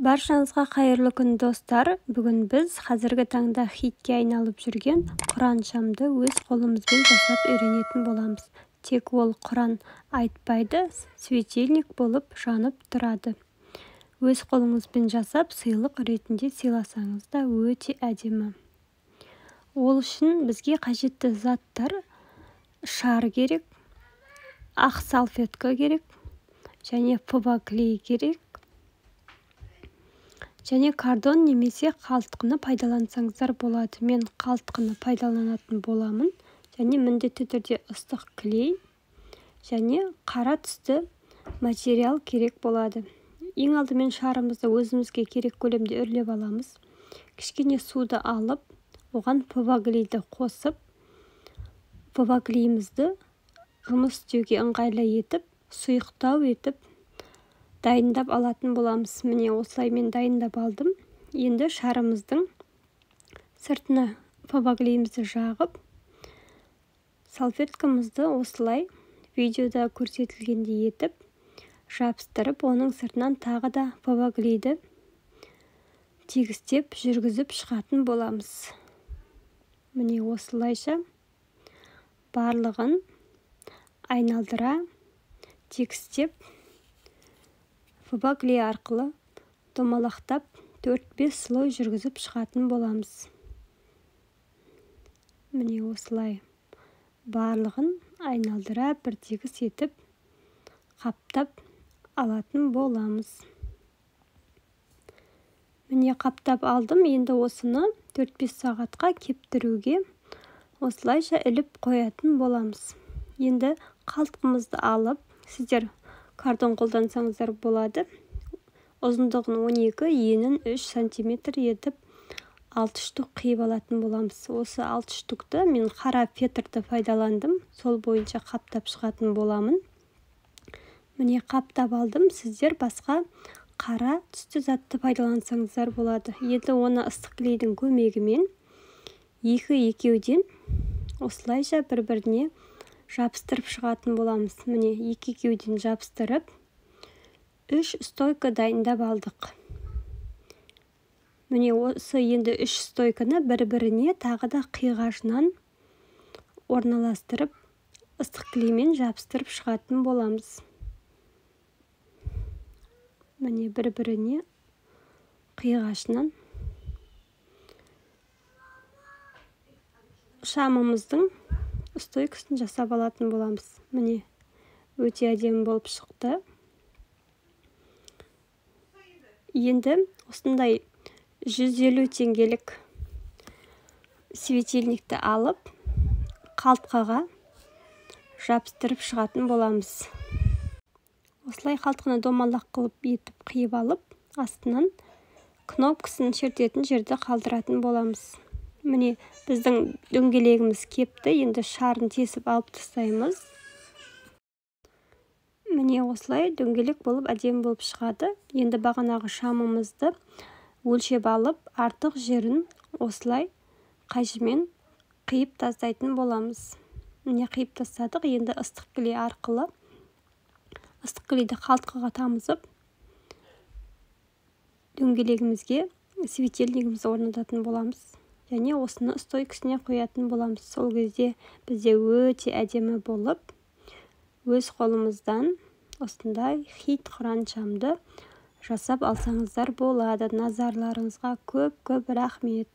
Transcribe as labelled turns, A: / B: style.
A: Баршаңызға қайырлы күн, достар. Бүгін біз қазіргі таңда хитке айналып жүрген құран шамды өз қолымызбен жасап үйренетін боламыз. Тек ол құран айтпайды, светильник болып жанып тұрады. Өз қолыңызбен жасап, сыйлық ретінде сыйласаңыз да өте әдемі. Ол үшін бізге қажетті заттар: шар керек, ақ салфетка керек, және ПВА-клей керек, және картон немесе қалтқыны пайдалансаңыздар болады. Мен қалтқыны пайдаланатын боламын. Және міндетті түрде ыстық клей және қара түсті материал керек болады. Ең алдымен шарымызды өзімізге керек көлемде үрлеп аламыз. Кішкене суды алып, оған ПВА-клейді қосып, ПВА-клейімізді жұмыс істеуге ыңғайлы етіп, сұйықтау етіп дайындап алатын боламыз. Міне, осылай мен дайындап алдым. Енді шарымыздың сыртына ПВА-клейімізді жағып, салфеткамызды осылай видеода көрсетілгендей етіп жабыстырып, оның сыртынан тағы да ПВА-клейді тегістеп жүргізіп шығатын боламыз. Міне, осылайша барлығын айналдыра тегістеп ПВА-клей арқылы домалақтап 4-5 слой жүргізіп шығатын боламыз. Міне, осылай барлығын айналдыра бір тегіс етіп қаптап алатын боламыз. Міне, қаптап алдым. Енді осыны 4-5 сағатқа кептіруге осылайша іліп қоятын боламыз. Енді қалтқымызды алып, сіздер картон қолдансаңыздар болады. Ұзындығын 12, енін 3 сантиметр етіп 6 штук қиып алатын боламыз. Осы 6 штукты мен қара фетрді пайдаландым. Сол бойынша қаптап шығатын боламын. Міне, қаптап алдым. Сіздер басқа қара түсті затты пайдалансаңыздар болады. Енді оны ыстық клейдің көмегімен екі екеуден осылайша бір-біріне жабыстырып шығатын боламыз. Міне, екі екеуден жабыстырып 3 стойка дайындап алдық. Міне, осы енді 3 стойканы бір-біріне тағы да қиғашынан орналастырып, ыстық клеймен жабыстырып шығатын боламыз. Міне, бір-біріне қиғашынан шамымыздың стойкасын жасап алатын боламыз. Міне, өте әдемі болып шықты. Енді осындай 150 теңгелік светильникті алып, қалтқаға жабыстырып шығатын боламыз. Осылай қалтқыны домалақ қылып етіп қиып алып, астынан кнопкасын шертетін жерді қалдыратын боламыз. Міне, біздің дөңгелегіміз кепті. Енді шарын тесіп алып тастаймыз. Міне, осылай дөңгелек болып әдемі болып шығады. Енді бағанағы шамымызды өлшеп алып, артық жерін осылай қайшымен қиып тастайтын боламыз. Міне, қиып тастадық. Енді ыстық клей арқылы ыстық клейді қалтқыға тамызып, дөңгелегімізге светильнигімізді орнататын боламыз. Және осыны стойкасына қоятын боламыз. Сол кезде бізде өте әдемі болып, өз қолымыздан осындай хит құран шамды жасап алсаңыздар болады. Назарларыңызға көп-көп рахмет.